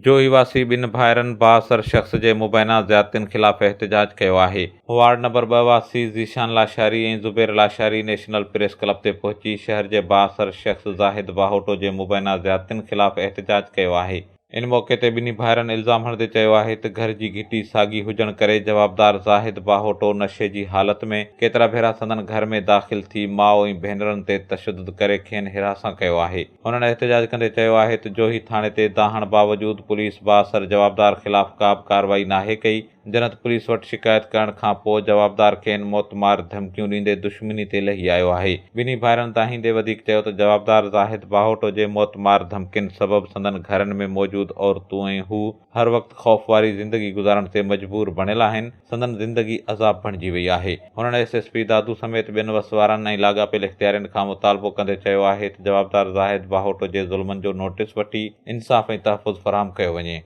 جوهي واسي ٻن ڀائرن بااثر شخص جي مبينا زيادتين خلاف احتجاج ڪيو آهي. وارڊ نمبر 2 واسي Zeeshan Lashari ۽ Zubair Lashari national press club تي پهچي شهر جي بااثر شخص زاهد باهوٽو جي مبينا زيادتين خلاف احتجاج ڪيو آهي. ان موقعي تي ٻنهي ڀائرن الزام هڻندي چيو آهي ته گهر جي گهٽي ساڳي هجڻ ڪري جوابدار زاهد باهوٽو نشي جي حالت ۾ ڪيترا ڀيرا سندن گهر ۾ داخل ٿي ماء ۽ ڀينرن تي تشدد ڪري کين هراسان ڪيو آهي. هنن احتجاج ڪندي چيو آهي ته جوهي ٿاڻي تي دانهڻ باوجود پوليس بااثر جوابدار خلاف ڪا به ڪارروائي ناهي ڪئي، جنت پوليس وٽ شڪايت ڪرڻ کان پوء جوابدار کين موتمار ڌمڪيون ڏيندي دشمني تي لهي آيو آهي. ٻنهي ڀائرن دانهيندي وڌيڪ چيو ته جوابدار زاهد باهوٽو جي موتمار ڌمڪين سبب سندن گهرن ۾ موجود عورتون ۽ هو هر وقت خوف واري زندگي گذارڻ تي مجبور بڻيل آهن، سندن زندگي عذاب بڻجي وئي آهي. هنن ايس ايس پي دادو سميت ٻين وس وارن ۽ لاڳاپيل اختيارين کان مطالبو ڪندي چيو آهي ته جوابدار زاهد باهوٽو جي ظلمن جو نوٽيس وٺي انصاف ۽ تحفظ فراهم ڪيو وڃي.